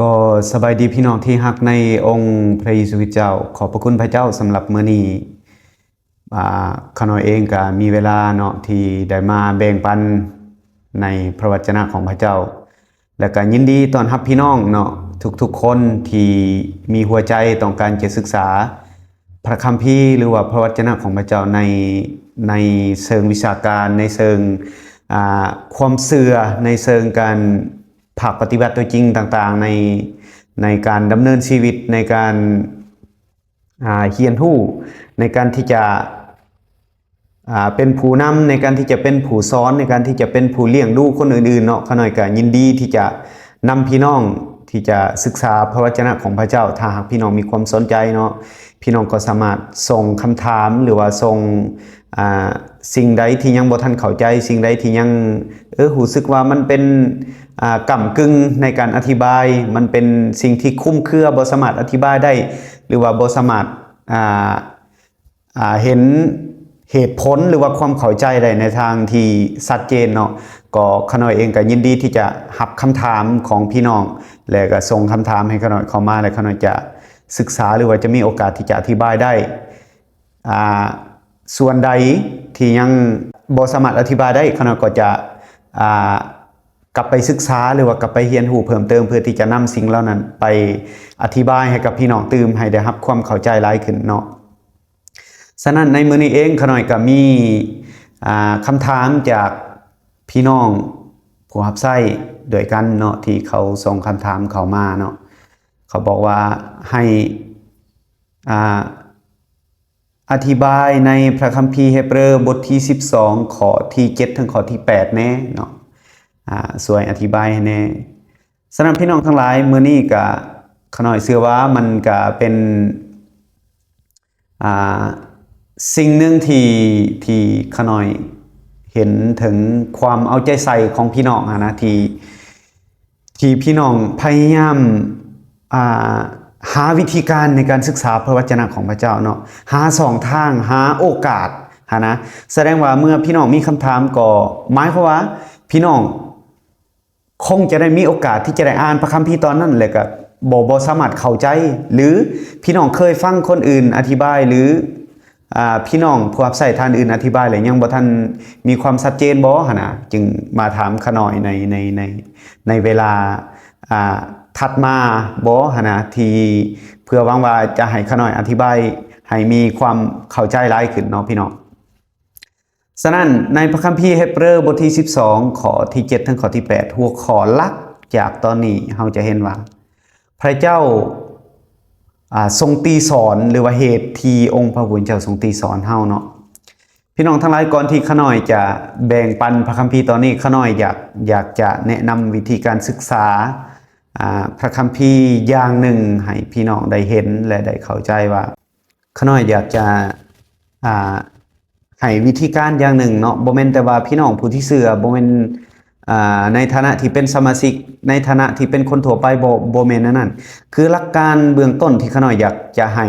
ກໍສະບາຍດີພີ່ນ້ອງທີ່ຮັກໃນອົງພະເຢຊູຄຣິດເຈົ້າ. ຂອບພະຄຸນພະເຈົ້າສຳລັບມື້ນີ້. ອາ, ຂ້ານ້ອຍເອງກໍມີເວລາເນາະ ທີ່ໄດ້ມາແບ່ງປັນໃນພະວະຈະນະຂອງພະເຈົ້າ ແລະ ກໍຍິນດີຕ້ອນຮັບພີ່ນ້ອງເນາະ ທຸກໆຄົນທີ່ມີຫົວໃຈຕ້ອງການຈະສຶກສາພະຄຳພີ ຫຼືວ່າພະວະຈະນະຂອງພະເຈົ້າໃນ, ໃນເຊີງວິຊາການ, ໃນເຊີງ, ອາ, ຄວາມເຊື່ອ, ໃນເຊີງການພາກປະຕິບັດຕົວຈິງຕ່າງໆ ໃນ, ໃນການດຳເນີນຊີວິດ, ໃນການ, ອາ, ຮຽນຮູ້, ໃນການທີ່ຈະ ອາ, ເປັນຜູ້ນຳ ໃນການທີ່ຈະເປັນຜູ້ສອນ, ໃນການທີ່ຈະເປັນຜູ້ລ້ຽງດູຄົນອື່ນໆເນາະ. ຂ້ານ້ອຍກໍຍິນດີທີ່ຈະນຳພີ່ນ້ອງທີ່ຈະສຶກສາພະວະຈະນະຂອງພະເຈົ້າ. ຖ້າຫາກພີ່ນ້ອງມີຄວາມສົນໃຈເນາະ, ພີ່ນ້ອງກໍສາມາດສົ່ງຄຳຖາມ ຫຼືວ່າສົ່ງ, ອາ, ສິ່ງໃດທີ່ຍັງບໍ່ທັນເຂົ້າໃຈ, ສິ່ງໃດທີ່ຍັງ, ເອີ, ຮູ້ສຶກວ່າມັນເປັນ, ອາ, ກ້ຳກຶ່ງໃນການອະທິບາຍ, ມັນເປັນສິ່ງທີ່ຄຸມເຄືອ ບໍ່ສາມາດອະທິບາຍໄດ້ ຫຼືວ່າບໍ່ສາມາດ, ອາ, ອາ, ເຫັນເຫດຜົນ ຫຼືວ່າຄວາມເຂົ້າໃຈໄດ້ໃນທາງທີ່ຊັດເຈນເນາະ, ກໍຂ້ານ້ອຍເອງກໍຍິນດີທີ່ຈະຮັບຄຳຖາມຂອງພີ່ນ້ອງ ແລະ ກໍສົ່ງຄຳຖາມໃຫ້ຂ້ານ້ອຍເຂົ້າມາ ແລະ ຂ້ານ້ອຍຈະສຶກສາ ຫຼືວ່າຈະມີໂອກາດທີ່ຈະອະທິບາຍໄດ້. ອາ, ສ່ວນໃດທີ່ຍັງບໍ່ສາມາດອະທິບາຍໄດ້, ຂ້ານ້ອຍກໍຈະ, ອາ, ກັບໄປສຶກສາ ຫຼືວ່າກັບໄປຮຽນຮູ້ເພີ່ມເຕີມ ເພື່ອທີ່ຈະນຳສິ່ງເຫຼົ່ານັ້ນໄປອະທິບາຍໃຫ້ກັບພີ່ນ້ອງຕື່ມ ໃຫ້ໄດ້ຮັບຄວາມເຂົ້າໃຈຫຼາຍຂຶ້ນເນາະ. ສະນັ້ນໃນມື້ນີ້ເອງ ຂ້ານ້ອຍກໍມີ, ອາ, ຄຳຖາມຈາກພີ່ນ້ອງຜູ້ຮັບໃຊ້ດ້ວຍກັນເນາະ ທີ່ເຂົາສົ່ງຄຳຖາມເຂົ້າມາເນາະ. ເຂົາບອກວ່າໃຫ້, ອາ, ອະທິບາຍໃນພະຄຳພີເຮເບຣບົດທີສິບສອງ ຂໍ້ທີເຈັດ ເຖິງຂໍ້ທີແປດແດ່ເນາະ, ອາ, ຊ່ວຍອະທິບາຍໃຫ້ແດ່. ສຳລັບພີ່ນ້ອງທັງຫຼາຍ, ມື້ນີ້ກະ ຂ້ານ້ອຍເຊື່ອວ່າມັນກະເປັນ, ອາ, ສິ່ງໜຶ່ງທີ່, ທີ່ຂ້ານ້ອຍເຫັນເຖິງຄວາມເອົາໃຈໃສ່ຂອງພີ່ນ້ອງຫັ້ນນະ, ທີ່, ທີ່ພີ່ນ້ອງພະຍາຍາມ, ອາ, ຫາວິທີການໃນການສຶກສາພະວະຈະນະຂອງພະເຈົ້າເນາະ, ຫາຊ່ອງທາງ, ຫາໂອກາດຫັ້ນນະ. ສະແດງວ່າເມື່ອພີ່ນ້ອງມີຄຳຖາມ ກໍໝາຍຄວາມວ່າພີ່ນ້ອງ ຄົງຈະໄດ້ມີໂອກາດທີ່ຈະໄດ້ອ່ານພະຄຳພີຕອນນັ້ນ ແລ້ວກໍບໍ່, ບໍ່ສາມາດເຂົ້າໃຈ ຫຼື ພີ່ນ້ອງເຄີຍຟັງຄົນອື່ນອະທິບາຍ ຫຼື ອາ, ພີ່ນ້ອງຜູ້ຮັບໃຊ້ທ່ານອື່ນອະທິບາຍ ແລ້ວຍັງບໍ່ທັນມີຄວາມຊັດເຈນບໍ່ຫັ້ນນະ, ຈຶ່ງມາຖາມຂ້ານ້ອຍໃນ, ໃນ, ໃນ, ໃນເວລາ, ອາ, ຖັດມາບໍ່ຫັ້ນນະ, ທີ່ເພື່ອຫວັງວ່າຈະໃຫ້ຂ້ານ້ອຍອະທິບາຍໃຫ້ມີຄວາມເຂົ້າໃຈຫຼາຍຂຶ້ນເນາະ ພີ່ນ້ອງ. ສະນັ້ນ ໃນພະຄຳພີເຮເບຣບົດທີສິບສອງ ຂໍ້ທີເຈັດ ເຖິງຂໍ້ທີແປດ ຫົວຂໍ້ຫຼັກຈາກຕອນນີ້ ເຮົາຈະເຫັນວ່າ ພະເຈົ້າ, ອາ, ຊົງຕີສອນ ຫຼືວ່າເຫດທີ່ອົງພະຜູ້ເປັນເຈົ້າຊົງຕີສອນເຮົາເນາະ. ພີ່ນ້ອງທັງຫຼາຍ, ກ່ອນທີ່ຂ້ານ້ອຍຈະແບ່ງປັນພະຄຳພີຕອນນີ້, ຂ້ານ້ອຍຢາກ, ຢາກຈະແນະນຳວິທີການສຶກສາ, ອາ, ພະຄຳພີຢ່າງໜຶ່ງໃຫ້ພີ່ນ້ອງໄດ້ເຫັນ ແລະ ໄດ້ເຂົ້າໃຈວ່າ ຂ້ານ້ອຍຢາກຈະ, ອາ, ໃຫ້ວິທີການຢ່າງໜຶ່ງເນາະ, ບໍ່ແມ່ນແຕ່ວ່າພີ່ນ້ອງຜູ້ທີ່ເຊື່ອ, ບໍ່ແມ່ນ, ອາ, ໃນຖານະທີ່ເປັນສະມາຊິກ, ໃນຖານະທີ່ເປັນຄົນທົ່ວໄປ, ບໍ່, ບໍ່ແມ່ນແນວນັ້ນ. ຄືຫຼັກການເບື້ອງຕົ້ນທີ່ຂ້ານ້ອຍຢາກຈະໃຫ້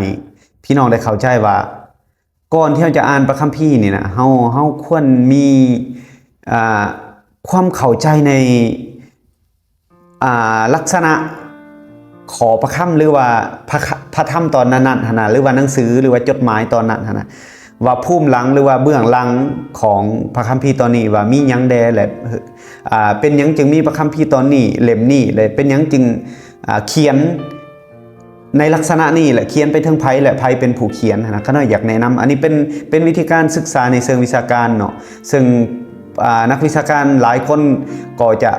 ພີ່ນ້ອງໄດ້ເຂົ້າໃຈວ່າ ກ່ອນທີ່ເຮົາຈະອ່ານພະຄຳພີນີ້ນະ, ເຮົາ, ເຮົາຄວນມີ, ອາ, ຄວາມເຂົ້າໃຈໃນ ອາ, ລັກສະນະຂໍ້ພະຄຳ ຫຼືວ່າພະຄະ, ພະທຳຕອນນັ້ນໆຫັ້ນນະ, ຫຼືວ່າໜັງສື ຫຼືວ່າຈົດໝາຍຕອນນັ້ນຫັ້ນນະ, ວ່າພູມຫຼັງ ຫຼືວ່າເບື້ອງຫຼັງຂອງພະຄຳພີຕອນນີ້ ວ່າມີຫຍັງແດ່ ແລະ ອາ, ເປັນຫຍັງຈຶ່ງມີພະຄຳພີຕອນນີ້ ເຫຼັ້ມນີ້ ແລະ ເປັນຫຍັງຈຶ່ງ, ອາ, ຂຽນ ໃນລັກສະນະນີ້ແຫຼະ, ຂຽນໄປເຖິງໃຜ ແລະ ໃຜເປັນຜູ້ຂຽນຫັ້ນນະ. ຂ້ານ້ອຍຢາກແນະນຳ, ອັນນີ້ເປັນ, ເປັນວິທີການສຶກສາໃນເຊີງວິຊາການເນາະ, ເຊິ່ງ, ອາ, ນັກວິຊາການຫຼາຍຄົນກໍຈະ,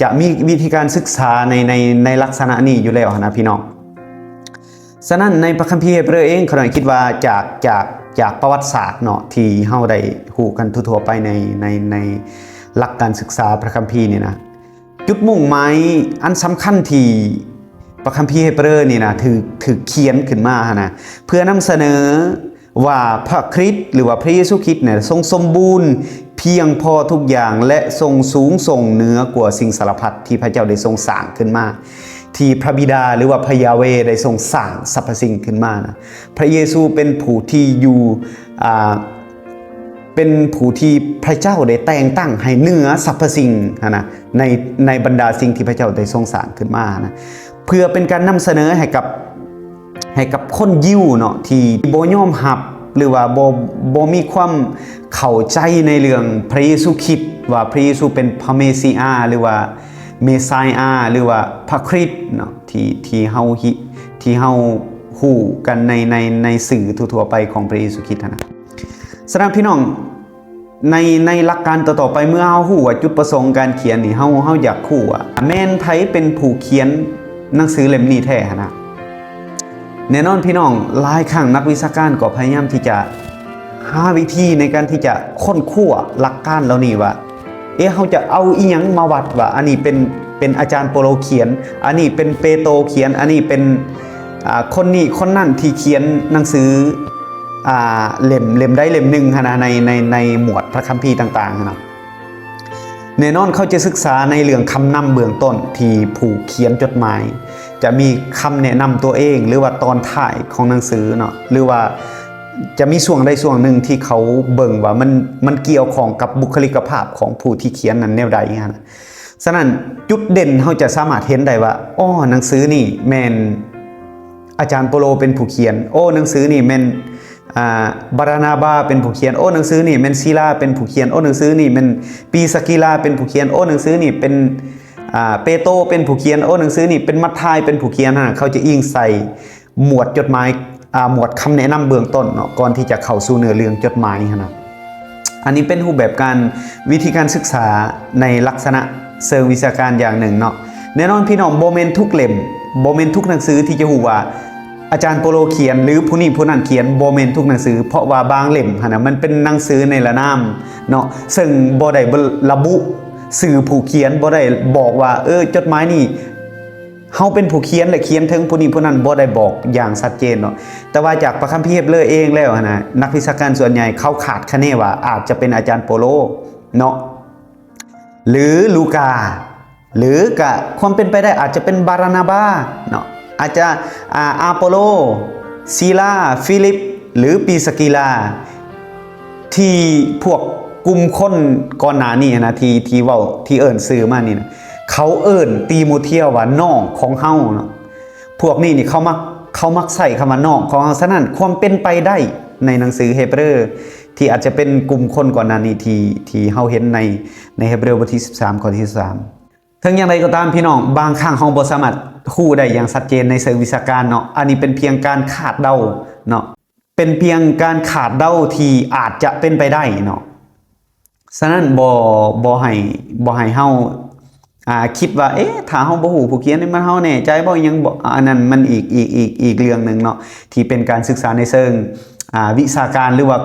ຈະມີວິທີການສຶກສາໃນ, ໃນ, ໃນລັກສະນະນີ້ຢູ່ແລ້ວຫັ້ນນະ ພີ່ນ້ອງ. ສະນັ້ນ ໃນພະຄຳພີເຮເບຣເອງ, ຂ້ານ້ອຍຄິດວ່າຈາກ, ຈາກ, ຈາກປະຫວັດສາດເນາະ ທີ່ເຮົາໄດ້ຮູ້ກັນທົ່ວໆໄປໃນ, ໃນ, ໃນຫຼັກການສຶກສາພະຄຳພີນີ້ນະ, ຈຸດມຸ່ງໝາຍອັນສຳຄັນທີ່ພະຄຳພີເຮເບຣນີ້ນະ ຖືກ, ຖືກຂຽນຂຶ້ນມາຫັ້ນນະ ເພື່ອນຳສະເໜີວ່າພະຄຣິດ ຫຼືວ່າພະເຢຊູຄຣິດນະ ຊົງສົມບູນພຽງພໍທຸກຢ່າງ ແລະ ຊົງສູງສົ່ງເໜືອກວ່າສິ່ງສາລະພັດທີ່ພະເຈົ້າໄດ້ຊົງສ້າງຂຶ້ນມາ, ທີ່ພະບິດາ ຫຼືວ່າພະຢາເວໄດ້ຊົງສ້າງສັບພະສິ່ງຂຶ້ນມານະ. ພະເຢຊູເປັນຜູ້ທີ່ຢູ່, ອາ, ເປັນຜູ້ທີ່ພະເຈົ້າໄດ້ແຕ່ງຕັ້ງໃຫ້ເໜືອສັບພະສິ່ງຫັ້ນນະ ໃນ ໃນບັນດາສິ່ງທີ່ພະເຈົ້າໄດ້ຊົງສ້າງຂຶ້ນມານະ ເພື່ອເປັນການນຳສະເໜີໃຫ້ກັບ ໃຫ້ກັບຄົນຢິວເນາະ ທີ່ບໍ່ຍອມຮັບ ຫຼືວ່າບໍ່ ບໍ່ມີຄວາມເຂົ້າໃຈໃນເລື່ອງພະເຢຊູຄຣິດ ວ່າພະເຢຊູເປັນພະເມຊີອາ ຫຼືວ່າເມຊາຍອາ ຫຼືວ່າພະຄຣິດເນາະ ທີ່ ທີ່ເຮົາ ທີ່ເຮົາຮູ້ກັນໃນ ໃນ ໃນຊື່ທົ່ວໆໄປຂອງພະເຢຊູຄຣິດຫັ້ນນະ. ສະນັ້ນພີ່ນ້ອງ ໃນ ໃນຫຼັກການຕໍ່ໆໄປ ເມື່ອເຮົາຮູ້ວ່າຈຸດປະສົງການຂຽນນີ້ ເຮົາ ເຮົາຢາກຮູ້ວ່າແມ່ນໃຜເປັນຜູ້ຂຽນໜັງສືເຫຼັ້ມນີ້ແທ້ຫັ້ນນະ. ແນ່ນອນພີ່ນ້ອງ ຫຼາຍຄັ້ງນັກວິຊາການກໍພະຍາຍາມທີ່ຈະຫາວິທີໃນການທີ່ຈະຄົ້ນຄວ້າຫຼັກການເຫຼົ່ານີ້ວ່າ ເອະ ເຮົາຈະເອົາອີ່ຫຍັງມາວັດວ່າ ອັນນີ້ເປັນ ເປັນອາຈານໂປໂລຂຽນ, ອັນນີ້ເປັນເປໂຕຂຽນ, ອັນນີ້ເປັນ ອ່າ ຄົນນີ້ຄົນນັ້ນທີ່ຂຽນໜັງສື ອ່າ ເຫຼັ້ມ ເຫຼັ້ມໃດເຫຼັ້ມໜຶ່ງຫັ້ນນະ ໃນ ໃນ ໃນໝວດພະຄຳພີຕ່າງໆຫັ້ນນະ. ແນ່ນອນເຂົາຈະສຶກສາໃນເລື່ອງຄຳນຳເບື້ອງຕົ້ນ ທີ່ຜູ້ຂຽນຈົດໝາຍຈະມີຄຳແນະນຳຕົວເອງ ຫຼືວ່າຕອນທ້າຍຂອງໜັງສືເນາະ ຫຼືວ່າຈະມີຊ່ວງໃດຊ່ວງໜຶ່ງທີ່ເຂົາເບິ່ງວ່າມັນ ມັນກ່ຽວຂ້ອງກັບບຸກຄະລິກະພາບຂອງຜູ້ທີ່ຂຽນນັ້ນແນວໃດຫັ້ນນະ. ສະນັ້ນ ຈຸດເດັ່ນເຮົາຈະສາມາດເຫັນໄດ້ວ່າ ອໍ ໜັງສືນີ້ແມ່ນອາຈານໂປໂລເປັນຜູ້ຂຽນ, ໂອ້ ໜັງສືນີ້ແມ່ນ ອ່າ ບາຣານາບາເປັນຜູ້ຂຽນ, ໂອ້ ໜັງສືນີ້ແມ່ນຊີລາເປັນຜູ້ຂຽນ, ໂອ້ ໜັງສືນີ້ແມ່ນປີສະກີລາເປັນຜູ້ຂຽນ, ໂອ້ ໜັງສືນີ້ເປັນ ອ່າ ເປໂຕເປັນຜູ້ຂຽນ, ໂອ້ ໜັງສືນີ້ເປັນມັດທາຍເປັນຜູ້ຂຽນ. ຫັ້ນນະ ເຂົາຈະອີງໃສ່ ໝວດຈົດໝາຍ ອ່າ ໝວດຄຳແນະນຳເບື້ອງຕົ້ນເນາະ ກ່ອນທີ່ຈະເຂົ້າສູ່ເນື້ອເລື່ອງຈົດໝາຍຫັ້ນນະ. ອັນນີ້ເປັນຮູບແບບການ ວິທີການສຶກສາໃນລັກສະນະເຊີງວິຊາການຢ່າງໜຶ່ງເນາະ. ແນ່ນອນພີ່ນ້ອງ ບໍ່ແມ່ນທຸກເຫຼັ້ມ ບໍ່ແມ່ນທຸກໜັງສືທີ່ຈະຮູ້ວ່າອາຈານໂປໂລຂຽນ ຫຼື ຜູ້ນີ້ຜູ້ນັ້ນຂຽນ, ບໍ່ແມ່ນທຸກໜັງສື ເພາະວ່າບາງເຫຼັ້ມຫັ້ນນະ ມັນເປັນໜັງສືນິລະນາມເນາະ ເຊິ່ງບໍ່ໄດ້ລະບຸຊື່ຜູ້ຂຽນ, ບໍ່ໄດ້ບອກວ່າ ເອີ ຈົດໝາຍນີ້ ເຮົາເປັນຜູ້ຂຽນ ແລະ ຂຽນເຖິງຜູ້ນີ້ຜູ້ນັ້ນ ບໍ່ໄດ້ບອກຢ່າງຊັດເຈນເນາະ. ແຕ່ວ່າຈາກພະຄຳພີເຮັບເລີເອງແລ້ວຫັ້ນນະ ນັກວິຊາການສ່ວນໃຫຍ່ເຂົາຄາດຄະເນວ່າອາດຈະເປັນອາຈານໂປໂລເນາະ ຫຼື ລູກາ ຫຼື ກະຄວາມເປັນໄປໄດ້ອາດຈະເປັນບາຣານາບາເນາະ ອາດຈະ ອາ ອາໂປໂລ, ຊີລາ, ຟີລິບ ຫຼື ປີສະກີລາ ທີ່ພວກກຸ່ມຄົນກ່ອນໜ້ານີ້ນະ ທີ່ ທີ່ເວົ້າ ທີ່ເອີ້ນຊື່ມານີ້ນະ ເຂົາເອີ້ນຕີໂມທຽວວ່ານ້ອງຂອງເຮົາເນາະ. ພວກນີ້ນີ້ເຂົາມັກ ເຂົາມັກໃຊ້ຄຳວ່ານ້ອງຂອງເຮົາ. ສະນັ້ນ ຄວາມເປັນໄປໄດ້ໃນໜັງສືເຮເບຣ ທີ່ອາດຈະເປັນກຸ່ມຄົນກ່ອນໜ້ານີ້ ທີ່ ທີ່ເຮົາເຫັນໃນ ໃນເຮເບຣບົດທີສິບສາມ ຂໍ້ທີສິບສາມ. ເຖິງຢ່າງໃດກໍຕາມພີ່ນ້ອງ ບາງຄັ້ງເຮົາບໍ່ສາມາດຮູ້ໄດ້ຢ່າງຊັດເຈນໃນເຊີງວິຊາການເນາະ. ອັນນີ້ເປັນພຽງການຄາດເດົາເນາະ ເປັນພຽງການຄາດເດົາທີ່ອາດຈະເປັນໄປໄດ້ເນາະ. ສະນັ້ນ ບໍ່ ບໍ່ໃຫ້ ບໍ່ໃຫ້ເຮົາ ອ່າ ຄິດວ່າ ເອະ ຖ້າເຮົາບໍ່ຮູ້ຜູ້ຂຽນນີ້ ມັນ ເຮົາແນ່ໃຈບໍ່ ອີ່ຫຍັງບໍ່ ອັນນັ້ນມັນອີກ ອີກ ອີກ ອີກເລື່ອງໜຶ່ງເນາະ ທີ່ເປັນການສຶກສາໃນເຊີງ ອ່າ ວິຊາການ ຫຼືວ່າ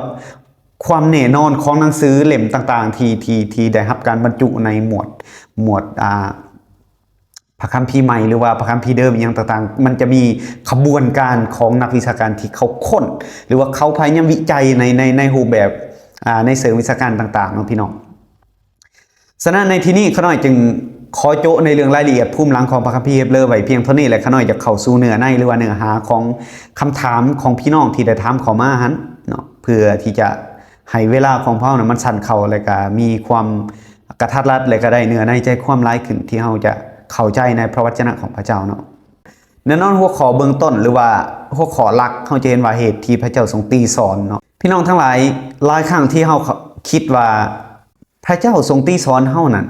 ຄວາມແນ່ນອນຂອງໜັງສືເຫຼັ້ມຕ່າງໆ ທີ່ ທີ່ ທີ່ໄດ້ຮັບການບັນຈຸໃນໝວດ ໝວດ ອ່າ ພະຄຳພີໃໝ່ ຫຼືວ່າພະຄຳພີເດີມ ອີ່ຫຍັງຕ່າງໆ ມັນຈະມີຂະບວນການຂອງນັກວິຊາການທີ່ເຂົາຄົ້ນ ຫຼືວ່າເຂົາພະຍາຍາມວິໄຈໃນ ໃນ ໃນຮູບແບບ ອ່າ ໃນເຊີງວິຊາການຕ່າງໆເນາະພີ່ນ້ອງ. ສະນັ້ນໃນທີ່ນີ້ ຂ້ານ້ອຍຈຶ່ງຂໍໂຈະໃນເລື່ອງລາຍລະອຽດພູມຫຼັງຂອງພະຄຳພີເຮເບຣໄວ້ພຽງເທົ່ານີ້ ແລະ ຂ້ານ້ອຍຈະເຂົ້າສູ່ເນື້ອໃນ ຫຼືວ່າເນື້ອຫາຂອງຄຳຖາມຂອງພີ່ນ້ອງທີ່ໄດ້ຖາມເຂົ້າມາຫັ້ນເນາະ ເພື່ອທີ່ຈະໃຫ້ເວລາຂອງພວກເຮົານະ ມັນສັ້ນເຂົ້າ ແລະ ກະມີຄວາມ ກະທັດລັດ ແລະ ກະໄດ້ເນື້ອໃນໃຈຄວາມຫຼາຍຂຶ້ນ ທີ່ເຮົາຈະເຂົ້າໃຈໃນພະວະຈະນະຂອງພະເຈົ້າເນາະ. ແນ່ນອນຫົວຂໍ້ເບື້ອງຕົ້ນ ຫຼືວ່າຫົວຂໍ້ຫຼັກ ເຮົາຈະເຫັນວ່າເຫດທີ່ພະເຈົ້າຊົງຕີສອນເນາະ. ພີ່ນ້ອງທັງຫຼາຍ ຫຼາຍຄັ້ງທີ່ເຮົາ ຄ- ຄິດວ່າພະເຈົ້າຊົງຕີສອນເຮົານັ້ນ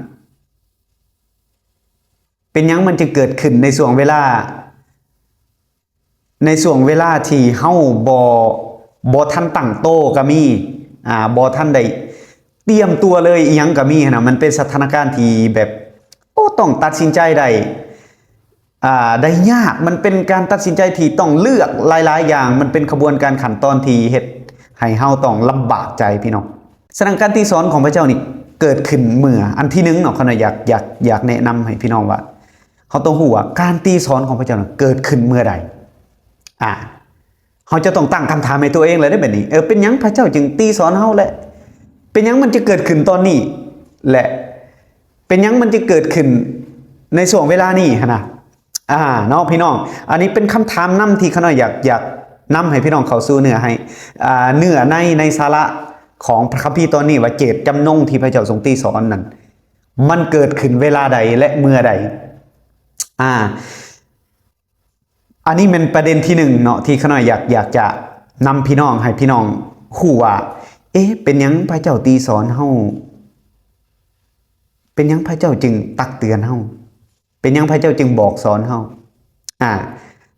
ເປັນຫຍັງມັນຈຶ່ງເກີດຂຶ້ນໃນຊ່ວງເວລາ ໃນຊ່ວງເວລາທີ່ເຮົາບໍ່ ບໍ່ທັນຕັ້ງໂຕກໍມີ ອ່າ ບໍ່ທັນໄດ້ຕຽມຕົວເລີຍ ອີ່ຫຍັງກໍມີຫັ້ນນະ. ມັນເປັນສະຖານະການທີ່ແບບ ໂອ້ ຕ້ອງຕັດສິນໃຈໄດ້ ອ່າ ໄດ້ຍາກ. ມັນເປັນການຕັດສິນໃຈທີ່ຕ້ອງເລືອກຫຼາຍໆຢ່າງ. ມັນເປັນຂະບວນການຂັ້ນຕອນທີ່ເຮັດໃຫ້ເຮົາຕ້ອງລຳບາກໃຈ ພີ່ນ້ອງ. ສະນັ້ນການຕີສອນຂອງພະເຈົ້ານີ້ເກີດຂຶ້ນເມື່ອ ອັນທີໜຶ່ງເນາະ ຂ້ານ້ອຍຢາກ ຢາກ ຢາກແນະນຳໃຫ້ພີ່ນ້ອງວ່າ ເຮົາຕ້ອງຮູ້ວ່າການຕີສອນຂອງພະເຈົ້ານັ້ນເກີດຂຶ້ນເມື່ອໃດ. ອ່າ ເຮົາຈະຕ້ອງຕັ້ງຄຳຖາມໃຫ້ຕົວເອງແລ້ວເດ້ບັດນີ້ ເອີ ເປັນຫຍັງພະເຈົ້າຈຶ່ງຕີສອນເຮົາ ແລະ ເປັນຫຍັງມັນຈະເກີດຂຶ້ນຕອນນີ້ ແລະ ເປັນຫຍັງມັນຈະເກີດຂຶ້ນໃນຊ່ວງເວລານີ້ຫັ້ນນະ? ອ່າ ເນາະ ພີ່ນ້ອງ ອັນນີ້ເປັນຄຳຖາມນຳທີ່ຂ້ານ້ອຍຢາກ ຢາກນຳໃຫ້ພີ່ນ້ອງເຂົ້າສູ່ເນື້ອໃຫ້ ອ່າ ເນື້ອໃນ ໃນສາລະ ຂອງພະຄຳພີຕອນນີ້ວ່າ ເຈດຈຳນົງທີ່ພະເຈົ້າຊົງຕີສອນນັ້ນ ມັນເກີດຂຶ້ນເວລາໃດ ແລະ ເມື່ອໃດ? ອາ ອັນນີ້ແມ່ນປະເດັນທີໜຶ່ງເນາະ ທີ່ຂ້ານ້ອຍຢາກ ຢາກຈະນຳພີ່ນ້ອງ ໃຫ້ພີ່ນ້ອງຮູ້ວ່າ ເອ ເປັນຫຍັງພະເຈົ້າຕີສອນເຮົາ? ເປັນຫຍັງພະເຈົ້າຈຶ່ງຕັກເຕືອນເຮົາ? ເປັນຫຍັງພະເຈົ້າຈຶ່ງບອກສອນເຮົາ? ອາ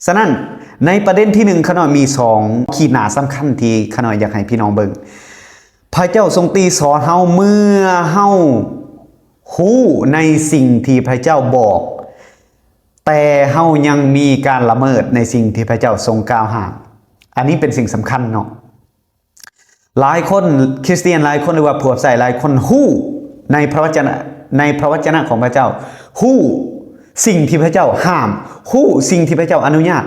ສະນັ້ນ ໃນປະເດັນທີໜຶ່ງ ຂ້ານ້ອຍມີສອງຂີດໜ້າສຳຄັນທີ່ຂ້ານ້ອຍຢາກໃຫ້ພີ່ນ້ອງເບິ່ງ. ພະເຈົ້າຊົງຕີສອນເຮົາເມື່ອເຮົາຮູ້ໃນສິ່ງທີ່ພະເຈົ້າບອກ ແຕ່ເຮົາຍັງມີການລະເມີດໃນສິ່ງທີ່ພະເຈົ້າຊົງກ່າວຫ້າມ. ອັນນີ້ເປັນສິ່ງສຳຄັນເນາະ. ຫຼາຍຄົນ ຄຣິສຕຽນຫຼາຍຄົນ ຫຼືວ່າຜູ້ຮັບໃຊ້ຫຼາຍຄົນຮູ້ໃນພະວັດຈະນະ ໃນພະວັດຈະນະຂອງພະເຈົ້າ, ຮູ້ສິ່ງທີ່ພະເຈົ້າຫ້າມ, ຮູ້ສິ່ງທີ່ພະເຈົ້າອະນຸຍາດ,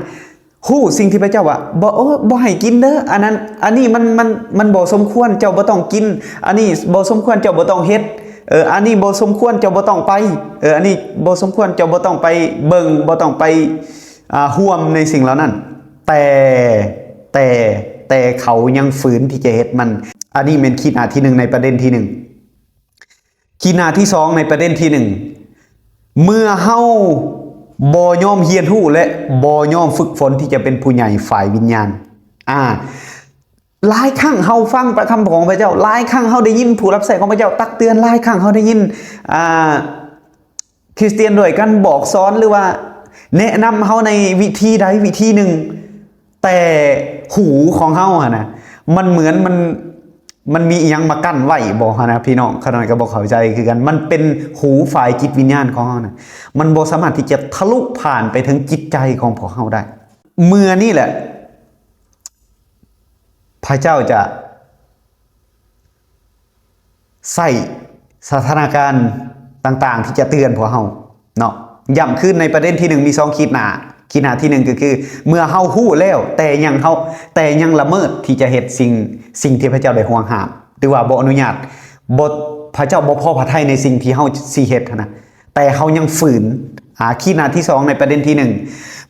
ຮູ້ສິ່ງທີ່ພະເຈົ້າວ່າ ບໍ່ ໂອ້ ບໍ່ໃຫ້ກິນເດີ ອັນນັ້ນ ອັນນີ້ມັນ ມັນ ມັນບໍ່ສົມຄວນ ເຈົ້າບໍ່ຕ້ອງກິນ, ອັນນີ້ບໍ່ສົມຄວນ ເຈົ້າບໍ່ຕ້ອງເຮັດ, ເອີ ອັນນີ້ບໍ່ສົມຄວນ ເຈົ້າບໍ່ຕ້ອງໄປ, ເອີ ອັນນີ້ບໍ່ສົມຄວນ ເຈົ້າບໍ່ຕ້ອງໄປເບິ່ງ ບໍ່ຕ້ອງໄປ ອ່າ ຮ່ວມໃນສິ່ງເຫຼົ່ານັ້ນ. ແຕ່ ແຕ່ ແຕ່ເຂົາຍັງຝືນທີ່ຈະເຮັດມັນ. ອັນນີ້ແມ່ນຂີດໜ້າທີໜຶ່ງໃນປະເດັນທີໜຶ່ງ. ຂີດໜ້າທີສອງໃນປະເດັນທີໜຶ່ງ ເມື່ອເຮົາບໍ່ຍອມຮຽນຮູ້ ແລະ ບໍ່ຍອມຝຶກຝົນທີ່ຈະເປັນຜູ້ໃຫຍ່ຝ່າຍວິນຍານ. ອາ ຫຼາຍຄັ້ງເຮົາຟັງພະຄຳຂອງພະເຈົ້າ, ຫຼາຍຄັ້ງເຮົາໄດ້ຍິນຜູ້ຮັບໃຊ້ຂອງພະເຈົ້າຕັກເຕືອນ, ຫຼາຍຄັ້ງເຮົາໄດ້ຍິນ ອ່າ ຄຣິສຕຽນດ້ວຍກັນບອກສອນ ຫຼືວ່າແນະນຳເຮົາໃນວິທີໃດວິທີໜຶ່ງ, ແຕ່ຫູຂອງເຮົາຫັ້ນນະ ມັນເໝືອນມັນ ມັນມີອີ່ຫຍັງມາກັ້ນໄວ້ບໍ່ຫັ້ນນະ ພີ່ນ້ອງ? ຂ້ານ້ອຍກໍບໍ່ເຂົ້າໃຈຄືກັນ. ມັນເປັນຫູຝ່າຍຈິດວິນຍານຂອງເຮົານະ ມັນບໍ່ສາມາດທີ່ຈະທະລຸຜ່ານໄປເຖິງຈິດໃຈຂອງພວກເຮົາໄດ້. ເມື່ອນີ້ແຫຼະ ພະເຈົ້າຈະ ໃຊ້ສະຖານະການຕ່າງໆທີ່ຈະເຕືອນພວກເຮົາເນາະ. ຢ້ຳຄືນໃນປະເດັນທີໜຶ່ງ ມີສອງຂີດໜ້າ. ຂີດໜ້າທີໜຶ່ງກໍຄື ເມື່ອເຮົາຮູ້ແລ້ວ ແຕ່ຍັງເຮົາ ແຕ່ຍັງລະເມີດທີ່ຈະເຮັດສິ່ງ ສິ່ງທີ່ພະເຈົ້າໄດ້ຫວງຫ້າມ ຫຼືວ່າບໍ່ອະນຸຍາດ, ບໍ່ ພະເຈົ້າບໍ່ພໍພະໄທໃນສິ່ງທີ່ເຮົາຊິເຮັດຫັ້ນນະ, ແຕ່ເຮົາຍັງຝືນ. ອາ ຂີດໜ້າທີສອງໃນປະເດັນທີໜຶ່ງ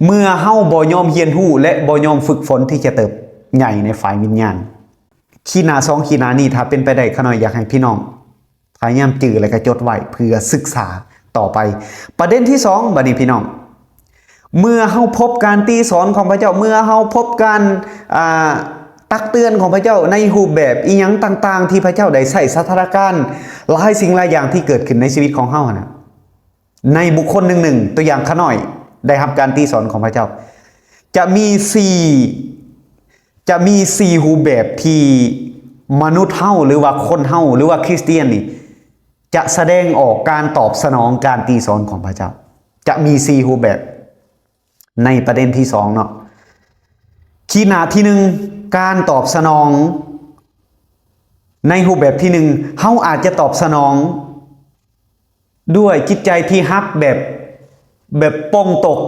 ເມື່ອເຮົາບໍ່ຍອມຮຽນຮູ້ ແລະ ບໍ່ຍອມຝຶກຝົນທີ່ຈະເຕີບໃຫຍ່ໃນຝ່າຍວິນຍານ. ຂີດໜ້າສອງຂີດໜ້ານີ້ ຖ້າເປັນໄປໄດ້ ຂ້ານ້ອຍຢາກໃຫ້ພີ່ນ້ອງພະຍາຍາມຈື່ ແລະ ກະຈົດໄວ້ເພື່ອສຶກສາຕໍ່ໄປ. ປະເດັນທີສອງ ບາດນີ້ພີ່ນ້ອງ ເມື່ອເຮົາພົບການຕີສອນຂອງພະເຈົ້າ, ເມື່ອເຮົາພົບການ ອ່າ ຕັກເຕືອນຂອງພະເຈົ້າໃນຮູບແບບອີ່ຫຍັງຕ່າງໆ ທີ່ພະເຈົ້າໄດ້ໃຊ້ສະຖານະການຫຼາຍສິ່ງຫຼາຍຢ່າງທີ່ເກີດຂຶ້ນໃນຊີວິດຂອງເຮົາຫັ້ນນະ, ໃນບຸກຄົນໜຶ່ງໆ ຕົວຢ່າງຂ້ານ້ອຍໄດ້ຮັບການຕີສອນຂອງພະເຈົ້າ ຈະມີສີ່ ຈະມີສີ່ຮູບແບບທີ່ມະນຸດເຮົາ ຫຼືວ່າຄົນເຮົາ ຫຼືວ່າຄຣິສຕຽນນີ້ ຈະສະແດງອອກການຕອບສະໜອງການຕີສອນຂອງພະເຈົ້າ. ຈະມີສີ່ຮູບແບບໃນປະເດັນທີສອງເນາະ. ຂີດໜ້າທີໜຶ່ງ ການຕອບສະໜອງໃນຮູບແບບທີໜຶ່ງ ເຮົາອາດຈະຕອບສະໜອງ ດ້ວຍຈິດໃຈທີ່ຮັບແບບ ແບບປ່ອງຕົກ.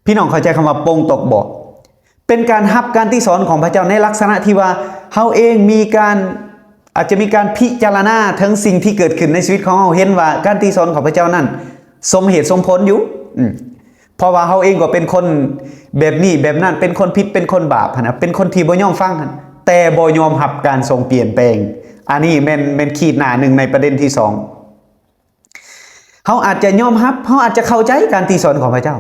ພີ່ນ້ອງເຂົ້າໃຈຄຳວ່າປ່ອງຕົກບໍ່? ເປັນການຮັບການຕິສອນຂອງພະເຈົ້າໃນລັກສະນະທີ່ວ່າເຮົາເອງມີການ ອາດຈະມີການພິຈາລະນາເຖິງສິ່ງທີ່ເກີດຂຶ້ນໃນຊີວິດຂອງເຮົາ, ເຫັນວ່າການຕິສອນຂອງພະເຈົ້ານັ້ນສົມເຫດສົມຜົນຢູ່. ອືມ ເພາະວ່າເຮົາເອງກໍເປັນຄົນແບບນີ້ແບບນັ້ນ, ເປັນຄົນຜິດ, ເປັນຄົນບາບຫັ້ນນະ, ເປັນຄົນທີ່ບໍ່ຍອມຟັງຫັ້ນ, ແຕ່ບໍ່ຍອມຮັບການຊົງປ່ຽນແປງ. ອັນນີ້ແມ່ນ, ແມ່ນຂີດໜ້າໜຶ່ງໃນປະເດັນທີສອງ. ເຮົາອາດຈະຍອມຮັບ, ເຮົາອາດຈະເຂົ້າໃຈການຕິສອນຂອງພະເຈົ້າ,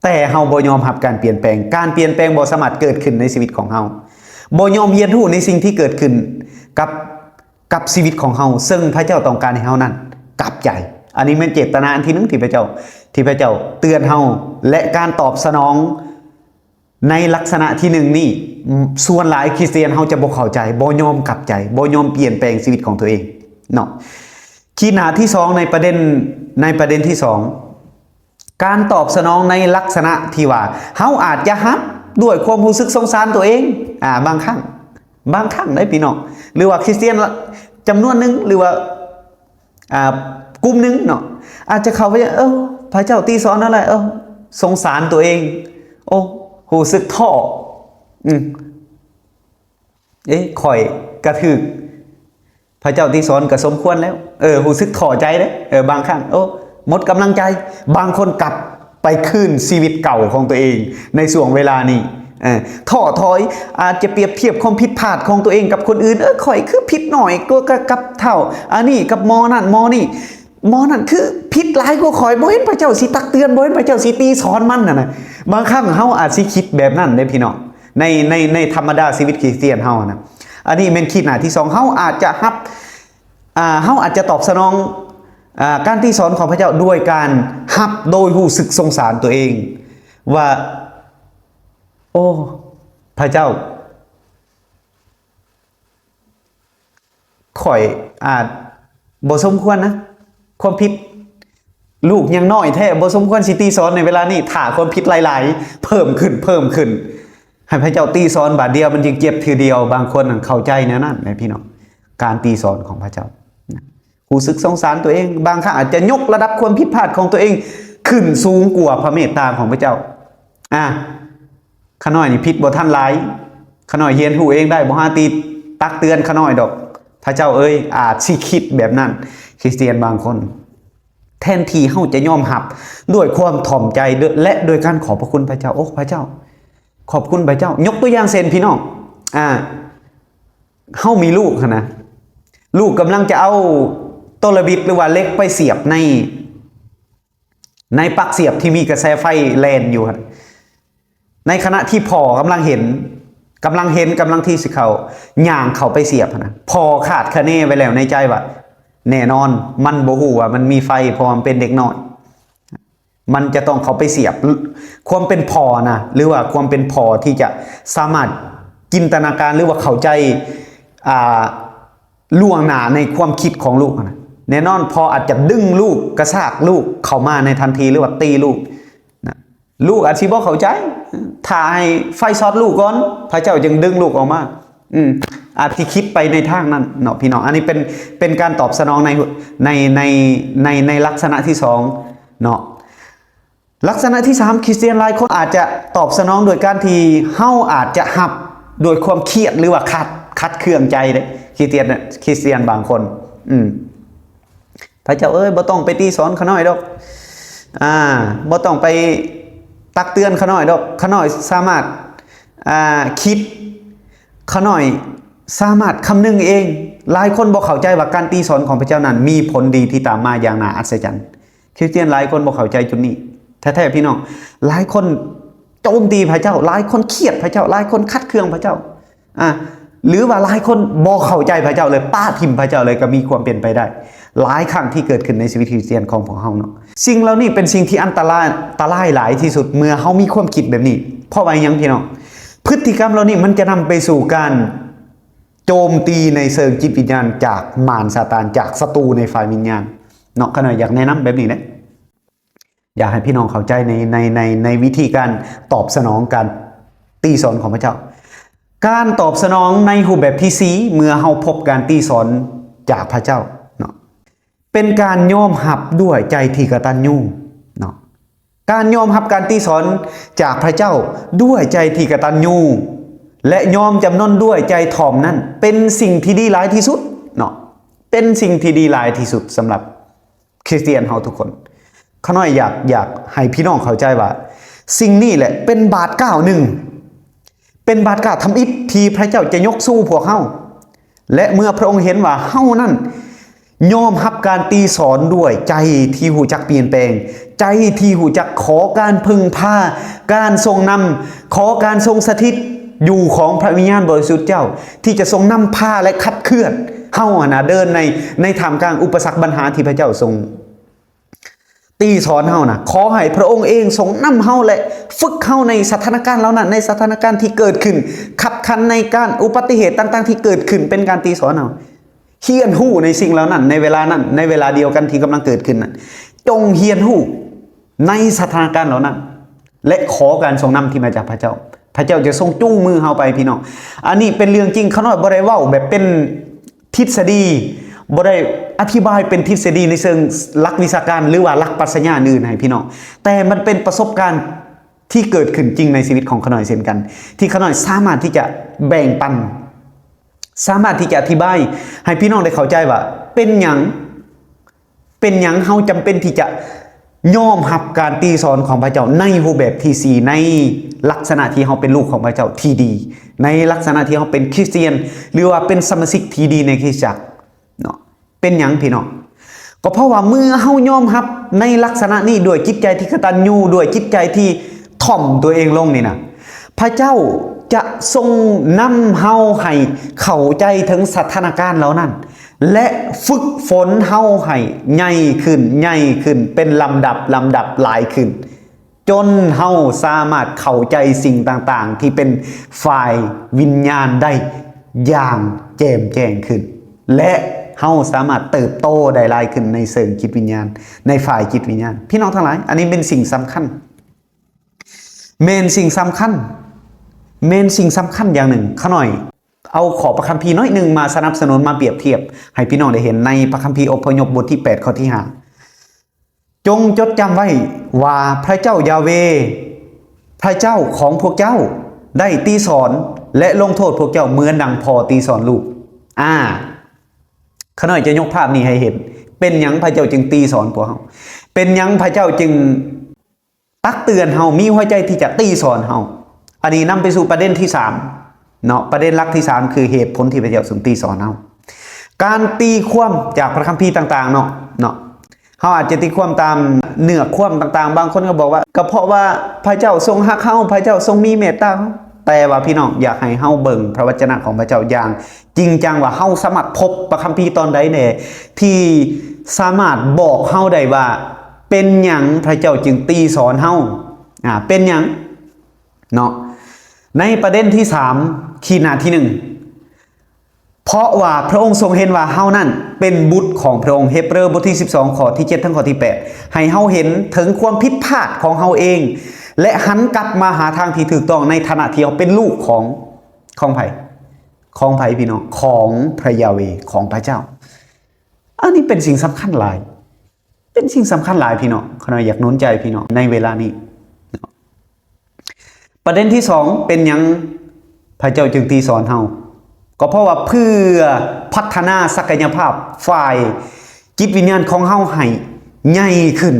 ແຕ່ເຮົາບໍ່ຍອມຮັບການປ່ຽນແປງ. ການປ່ຽນແປງບໍ່ສາມາດເກີດຂຶ້ນໃນຊີວິດຂອງເຮົາ, ບໍ່ຍອມຮຽນຮູ້ໃນສິ່ງທີ່ເກີດຂຶ້ນກັບ ກັບຊີວິດຂອງເຮົາ, ເຊິ່ງພະເຈົ້າຕ້ອງການໃຫ້ເຮົານັ້ນກັບໃຈ. ອັນນີ້ແມ່ນເຈດຕະນາອັນທີໜຶ່ງທີ່ພະເຈົ້າ, ທີ່ພະເຈົ້າເຕືອນເຮົາ, ແລະ ການຕອບສະໜອງໃນລັກສະນະທີໜຶ່ງນີ້, ສ່ວນຫຼາຍຄຣິສຕຽນເຮົາຈະບໍ່ເຂົ້າໃຈ, ບໍ່ຍອມກັບໃຈ, ບໍ່ຍອມປ່ຽນແປງຊີວິດຂອງຕົວເອງເນາະ. ຂີດໜ້າທີສອງໃນປະເດັນ, ໃນປະເດັນທີສອງ, ການຕອບສະໜອງໃນລັກສະນະທີ່ວ່າເຮົາອາດຈະຮັບດ້ວຍຄວາມຮູ້ສຶກສົງສານຕົວເອງ, ອາ, ບາງຄັ້ງ, ບາງຄັ້ງເດ້ພີ່ນ້ອງ, ຫຼືວ່າຄຣິສຕຽນຈຳນວນໜຶ່ງ, ຫຼືວ່າ ອ່າ ກຸ່ມໜຶ່ງເນາະ, ອາດຈະເຂົ້າໄປ ເອີ ພະເຈົ້າຕິສອນເຮົາແຫຼະ, ເອີ ສົງສານຕົວເອງ, ໂອ້ ຮູ້ສຶກທໍ້, ອືມ ເອ ຂ້ອຍກະຖືກພະເຈົ້າຕິສອນກະສົມຄວນແລ້ວ, ເອີ ຮູ້ສຶກທໍ້ໃຈເດ້, ເອີ ບາງຄັ້ງ ໂອ້ ໝົດກຳລັງໃຈ. ບາງຄົນກັບໄປຄືນຊີວິດເກົ່າຂອງຕົວເອງໃນຊ່ວງເວລານີ້, ເອີ ທໍ້ຖອຍ, ອາດຈະປຽບທຽບຄວາມຜິດພາດຂອງຕົວເອງກັບຄົນອື່ນ. ເອີ ຂ້ອຍຄືຜິດໜ້ອຍກວ່າກັບເຖົ້າອັນນີ້ ກັບໝໍນັ້ນໝໍນີ້. ໝໍນັ້ນຄືຜິດຫຼາຍກວ່າຂ້ອຍ, ບໍ່ເຫັນພະເຈົ້າຊິຕັກເຕືອນ, ບໍ່ເຫັນພະເຈົ້າຊິຕີສອນມັນຫັ້ນນະ. ບາງຄັ້ງເຮົາອາດຊິຄິດແບບນັ້ນເດ້ພີ່ນ້ອງ, ໃນ ໃນ ໃນທຳມະດາຊີວິດຄຣິສຕຽນເຮົານະ. ອັນນີ້ແມ່ນຂີດໜ້າທີສອງ. ເຮົາອາດຈະຮັບ ອາ ເຮົາອາດຈະຕອບສະໜອງ ອາ ການຕີສອນຂອງພະເຈົ້າດ້ວຍການຮັບໂດຍຮູ້ສຶກສົງສານຕົວເອງວ່າ ໂອ້ ພະເຈົ້າ ຂ້ອຍອາດບໍ່ສົມຄວນນະ ຄວາມຜິດ. ລູກຍັງນ້ອຍແທ້ ບໍ່ສົມຄວນຊິຕີສອນໃນເວລານີ້. ຖ້າຄວາມຜິດຫຼາຍໆ ເພີ່ມຂຶ້ນ ເພີ່ມຂຶ້ນ ໃຫ້ພະເຈົ້າຕີສອນບາດດຽວ ມັນຈຶ່ງເຈັບເທື່ອດຽວ. ບາງຄົນນັ້ນເຂົ້າໃຈແນວນັ້ນແຫຼະພີ່ນ້ອງ, ການຕີສອນຂອງພະເຈົ້ານະ. ຮູ້ສຶກສົງສານຕົວເອງ, ບາງຄັ້ງອາດຈະຍົກລະດັບຄວາມຜິດພາດຂອງຕົວເອງຂຶ້ນສູງກວ່າພະເມດຕາຂອງພະເຈົ້າ. ອາ ຂ້ານ້ອຍນີ້ຜິດບໍ່ທັນຫຼາຍ, ຂ້ານ້ອຍຮຽນຮູ້ເອງໄດ້, ບໍ່ຫາຕີຕັກເຕືອນຂ້ານ້ອຍດອກ. ພະເຈົ້າເອີຍ, ອາດຊິຄິດແບບນັ້ນ. ຄຣິສຕຽນບາງຄົນ ແທນທີ່ເຮົາຈະຍອມຮັບດ້ວຍຄວາມຖ່ອມໃຈ ແລະ ດ້ວຍການຂອບພະຄຸນພະເຈົ້າ, ໂອ້ ພະເຈົ້າ ຂອບຄຸນພະເຈົ້າ. ຍົກຕົວຢ່າງເຊັ່ນ ພີ່ນ້ອງ ອາ ເຮົາມີລູກຫັ້ນນະ, ລູກກຳລັງຈະເອົາໂຕລະບິດ ຫຼືວ່າເຫຼັກໄປສຽບໃນ ໃນປັກສຽບທີ່ມີກະແສໄຟແລ່ນຢູ່ຫັ້ນ, ໃນຂະນະທີ່ພໍ່ກຳລັງເຫັນ ກຳລັງເຫັນ ກຳລັງທີ່ຊິເຂົ້າ ຍ່າງເຂົ້າໄປສຽບຫັ້ນນະ. ພໍ່ຄາດຄະເນໄວ້ແລ້ວໃນໃຈວ່າ ແນ່ນອນມັນບໍ່ຮູ້ວ່າມັນມີໄຟ ເພາະວ່າມັນເປັນເດັກນ້ອຍ, ມັນຈະຕ້ອງເຂົ້າໄປສຽບ. ຄວາມເປັນພໍ່ນະ ຫຼືວ່າຄວາມເປັນພໍ່ທີ່ຈະສາມາດຈິນຕະນາການ ຫຼືວ່າເຂົ້າໃຈ ອ່າ ລ່ວງໜ້າໃນຄວາມຄິດຂອງລູກຫັ້ນນະ. ແນ່ນອນ ພໍ່ອາດຈະດຶງລູກ ກະຊາກລູກເຂົ້າມາໃນທັນທີ ຫຼືວ່າຕີລູກນະ. ລູກອາດຊິບໍ່ເຂົ້າໃຈ, ຖ້າໃຫ້ໄຟຊັອດລູກກ່ອນ ພະເຈົ້າຈຶ່ງດຶງລູກອອກມາ. ອືມ ອາດຊິຄິດໄປໃນທາງນັ້ນເນາະ ພີ່ນ້ອງ. ອັນນີ້ເປັນ ເປັນການຕອບສະໜອງໃນ ໃນ ໃນ ໃນ ໃນລັກສະນະທີສອງເນາະ. ລັກສະນະທີສາມ ຄຣິສຕຽນຫຼາຍຄົນອາດຈະຕອບສະໜອງໂດຍການທີ່ເຮົາອາດຈະຮັບດ້ວຍຄວາມຄຽດ ຫຼືວ່າຂັດ ຂັດເຄືອງໃຈເດ້. ຄຣິສຕຽນ ຄຣິສຕຽນບາງຄົນ ອືມ ພະເຈົ້າເອີຍ ບໍ່ຕ້ອງໄປຕີສອນຂ້ານ້ອຍດອກ, ອາ ບໍ່ຕ້ອງໄປຕັກເຕືອນຂ້ານ້ອຍດອກ, ຂ້ານ້ອຍສາມາດ ອາ ຄິດ, ຂ້ານ້ອຍສາມາດຄຳນຶງເອງ. ຫຼາຍຄົນບໍ່ເຂົ້າໃຈວ່າການຕີສອນຂອງພະເຈົ້ານັ້ນມີຜົນດີທີ່ຕາມມາຢ່າງໜ້າອັດສະຈັນ. ຄຣິສຕຽນຫຼາຍຄົນບໍ່ເຂົ້າໃຈຈຸດນີ້ແທ້ໆ ພີ່ນ້ອງ. ຫຼາຍຄົນໂຈມຕີພະເຈົ້າ, ຫຼາຍຄົນຄຽດພະເຈົ້າ, ຫຼາຍຄົນຂັດເຄືອງພະເຈົ້າ ອາ ຫຼືວ່າຫຼາຍຄົນບໍ່ເຂົ້າໃຈພະເຈົ້າເລີຍ, ປະຖິ້ມພະເຈົ້າເລີຍ ກໍມີຄວາມເປັນໄປໄດ້. ຫຼາຍຄັ້ງທີ່ເກີດຂຶ້ນໃນຊີວິດຄຣິສຕຽນຂອງພວກເຮົາເນາະ. ສິ່ງເຫຼົ່ານີ້ເປັນສິ່ງທີ່ອັນຕະລາຍ ຕະລາຍຫຼາຍທີ່ສຸດເມື່ອເຮົາມີຄວາມຄິດແບບນີ້. ເພາະວ່າຫຍັງ ພີ່ນ້ອງ? ພຶດຕິກຳເຫຼົ່ານີ້ມັນຈະນຳໄປສູ່ການໂຈມຕີໃນເຊີງຈິດວິນຍານຈາກມານຊາຕານ, ຈາກສັດຕູໃນຝ່າຍວິນຍານເນາະ. ຂ້ານ້ອຍຢາກແນະນຳແບບນີ້ເດ້. ຢາກໃຫ້ພີ່ນ້ອງເຂົ້າໃຈໃນ ໃນ ໃນ ໃນວິທີການຕອບສະໜອງການຕີສອນຂອງພະເຈົ້າ. ການຕອບສະໜອງໃນຮູບແບບທີສີ່ ເມື່ອເຮົາພົບການຕີສອນຈາກພະເຈົ້າເນາະ, ເປັນການຍອມຮັບດ້ວຍໃຈທີ່ກະຕັນຍູເນາະ. ການຍອມຮັບການຕີສອນຈາກພະເຈົ້າດ້ວຍໃຈທີ່ກະຕັນຍູ ແລະ ຍອມຈຳນົນດ້ວຍໃຈຖ່ອມນັ້ນ ເປັນສິ່ງທີ່ດີຫຼາຍທີ່ສຸດເນາະ, ເປັນສິ່ງທີ່ດີຫຼາຍທີ່ສຸດສຳລັບ ຄຣິສຕຽນເຮົາທຸກຄົນ. ຂ້ານ້ອຍຢາກ ຢາກໃຫ້ພີ່ນ້ອງເຂົ້າໃຈວ່າ ສິ່ງນີ້ແຫຼະເປັນບາດກ້າວໜຶ່ງ, ເປັນບາດກ້າວທຳອິດທີ່ພະເຈົ້າຈະຍົກສູ່ພວກເຮົາ. ແລະ ເມື່ອພະອົງເຫັນວ່າເຮົານັ້ນຍອມຮັບການຕີສອນດ້ວຍໃຈທີ່ຮູ້ຈັກປ່ຽນແປງ, ໃຈທີ່ຮູ້ຈັກຂໍການເພິ່ງພາ, ການຊົງນຳ, ຂໍການຊົງສະຖິດຢູ່ຂອງພະວິນຍານບໍລິສຸດເຈົ້າ ທີ່ຈະຊົງນຳພາ ແລະ ຂັບເຄື່ອນເຮົາຫັ້ນນະ ເດີນໃນ ໃນທ່າມກາງອຸປະສັກບັນຫາທີ່ພະເຈົ້າຊົງ ຕີສອນເຮົານະ, ຂໍໃຫ້ພະອົງເອງຊົງນຳເຮົາ ແລະ ຝຶກເຮົາໃນສະຖານະການເຫຼົ່ານັ້ນ, ໃນສະຖານະການທີ່ເກີດຂຶ້ນຄັບຂັນ, ໃນການອຸບັດຕິເຫດຕ່າງໆທີ່ເກີດຂຶ້ນເປັນການຕີສອນເຮົາ. ຮຽນຮູ້ໃນສິ່ງເຫຼົ່ານັ້ນ ໃນເວລານັ້ນ, ໃນເວລາດຽວກັນທີ່ກຳລັງເກີດຂຶ້ນນັ້ນ. ຈົ່ງຮຽນຮູ້ໃນສະຖານະການເຫຼົ່ານັ້ນ ແລະ ຂໍການຊົງນຳທີ່ມາຈາກພະເຈົ້າ. ພະເຈົ້າຈະຊົງຈູງມືເຮົາໄປ, ພີ່ນ້ອງ. ອັນນີ້ເປັນເລື່ອງຈິງ, ຂ້ານ້ອຍບໍ່ໄດ້ເວົ້າແບບເປັນທິດສະດີ, ບໍ່ໄດ້ອະທິບາຍເປັນທິດສະດີໃນເຊີງຫຼັກວິຊາການ ຫຼືວ່າຫຼັກປັດຊະຍາອື່ນໃຫ້ພີ່ນ້ອງ, ແຕ່ມັນເປັນປະສົບການທີ່ເກີດຂຶ້ນຈິງໃນຊີວິດຂອງຂ້ານ້ອຍເຊັ່ນກັນ, ທີ່ຂ້ານ້ອຍສາມາດທີ່ຈະແບ່ງປັນ, ສາມາດທີ່ຈະອະທິບາຍໃຫ້ພີ່ນ້ອງໄດ້ເຂົ້າໃຈວ່າເປັນຫຍັງ ເປັນຫຍັງເຮົາຈຳເປັນທີ່ຈະ ຍອມຮັບການຕີສອນຂອງພະເຈົ້າໃນຮູບແບບທີ່ສີ່ ໃນລັກສະນະທີ່ເຮົາເປັນລູກຂອງພະເຈົ້າທີ່ດີ ໃນລັກສະນະທີ່ເຮົາເປັນຄຣິສຕຽນ ຫຼືວ່າເປັນສະມາຊິກທີ່ດີໃນຄຣິສຕະຈັກເນາະ. ເປັນຫຍັງພີ່ນ້ອງ? ກໍເພາະວ່າເມື່ອເຮົາຍອມຮັບໃນລັກສະນະນີ້ ດ້ວຍຈິດໃຈທີ່ກະຕັນຍູ ດ້ວຍຈິດໃຈທີ່ຖ່ອມຕົວເອງລົງນີ້ນະ ພະເຈົ້າຈະຊົງນຳເຮົາໃຫ້ເຂົ້າໃຈເຖິງສະຖານະການເຫຼົ່ານັ້ນ ແລະ ຝຶກຝົນເຮົາໃຫ້ໃຫຍ່ຂຶ້ນ ໃຫຍ່ຂຶ້ນ ເປັນລຳດັບ ລຳດັບຫຼາຍຂຶ້ນ ຈົນເຮົາສາມາດເຂົ້າໃຈສິ່ງຕ່າງໆທີ່ເປັນຝ່າຍວິນຍານໄດ້ຢ່າງແຈ່ມແຈ້ງຂຶ້ນ ແລະ ເຮົາສາມາດເຕີບໂຕໄດ້ຫຼາຍຂຶ້ນໃນເຊີງຈິດວິນຍານ ໃນຝ່າຍຈິດວິນຍານ. ພີ່ນ້ອງທັງຫຼາຍ, ອັນນີ້ເປັນສິ່ງສຳຄັນ, ແມ່ນສິ່ງສຳຄັນ, ແມ່ນສິ່ງສຳຄັນຢ່າງໜຶ່ງ. ຂ້ານ້ອຍເອົາຂໍ້ພະຄຳພີໜ້ອຍໜຶ່ງມາສະໜັບສະໜູນ, ມາປຽບທຽບໃຫ້ພີ່ນ້ອງໄດ້ເຫັນໃນພະຄຳພີອົບພະຍົບບົດທີແປດ ຂໍ້ທີຫ້າ. ຈົ່ງຈົດຈຳໄວ້ວ່າພະເຈົ້າຢາເວ ພະເຈົ້າຂອງພວກເຈົ້າ ໄດ້ຕີສອນ ແລະ ລົງໂທດພວກເຈົ້າເໝືອນດັ່ງພໍ່ຕີສອນລູກ. ອາ, ຂ້ານ້ອຍຈະຍົກພາບນີ້ໃຫ້ເຫັນ. ເປັນຫຍັງພະເຈົ້າຈຶ່ງຕີສອນພວກເຮົາ? ເປັນຫຍັງພະເຈົ້າຈຶ່ງ ຕັກເຕືອນເຮົາ, ມີຫົວໃຈທີ່ຈະຕີສອນເຮົາ. ອັນນີ້ນຳໄປສູ່ປະເດັນທີສາມເນາະ, ປະເດັນຫຼັກທີສາມ ຄືເຫດຜົນທີ່ພະເຈົ້າຊົງຕີສອນເຮົາ. ການຕີຄວາມຈາກພະຄຳພີຕ່າງໆເນາະ, ເນາະ, ເຮົາອາດຈະຕີຄວາມຕາມເນື້ອຄວາມຕ່າງໆ. ບາງຄົນກໍບອກວ່າ ກໍເພາະວ່າພະເຈົ້າຊົງຮັກເຮົາ, ພະເຈົ້າຊົງມີເມດຕາເຮົາ. ແຕ່ວ່າພີ່ນ້ອງ, ຢາກໃຫ້ເຮົາເບິ່ງພະວະຈະນະຂອງພະເຈົ້າຢ່າງຈິງຈັງ ວ່າເຮົາສາມາດພົບພະຄຳພີຕອນໃດແດ່ ທີ່ສາມາດບອກເຮົາໄດ້ວ່າ ເປັນຫຍັງພະເຈົ້າຈຶ່ງຕີສອນເຮົາ? ອາ, ເປັນຫຍັງ? ເນາະ. ໃນປະເດັນທີສາມ ຂີດໜ້າທີໜຶ່ງ, ເພາະວ່າພະອົງຊົງເຫັນວ່າເຮົານັ້ນເປັນບຸດຂອງພະອົງ. ເຮັບເຣີບົດທີສິບສອງ ຂໍ້ທີເຈັດ ເຖິງຂໍ້ທີແປດ ໃຫ້ເຮົາເຫັນເຖິງຄວາມຜິດພາດຂອງເຮົາເອງ ແລະ ຫັນກັບມາຫາທາງທີ່ຖືກຕ້ອງ ໃນຖານະທີ່ເຮົາເປັນລູກຂອງ, ຂອງໃຜ? ຂອງໃຜ, ພີ່ນ້ອງ? ຂອງພະຢາເວ, ຂອງພະເຈົ້າ. ອັນນີ້ເປັນສິ່ງສຳຄັນຫຼາຍ. ເປັນສິ່ງສຳຄັນຫຼາຍພີ່ນ້ອງ, ຂ້ານ້ອຍຢາກໜູນໃຈພີ່ນ້ອງໃນເວລານີ້ເນາະ. ປະເດັນທີສອງ, ເປັນຫຍັງພະເຈົ້າຈຶ່ງຕີສອນເຮົາ? ກໍເພາະວ່າເພື່ອພັດທະນາສັກກະຍະພາບຝ່າຍຈິດວິນຍານຂອງເຮົາໃຫ້ໃຫຍ່ຂຶ້ນ,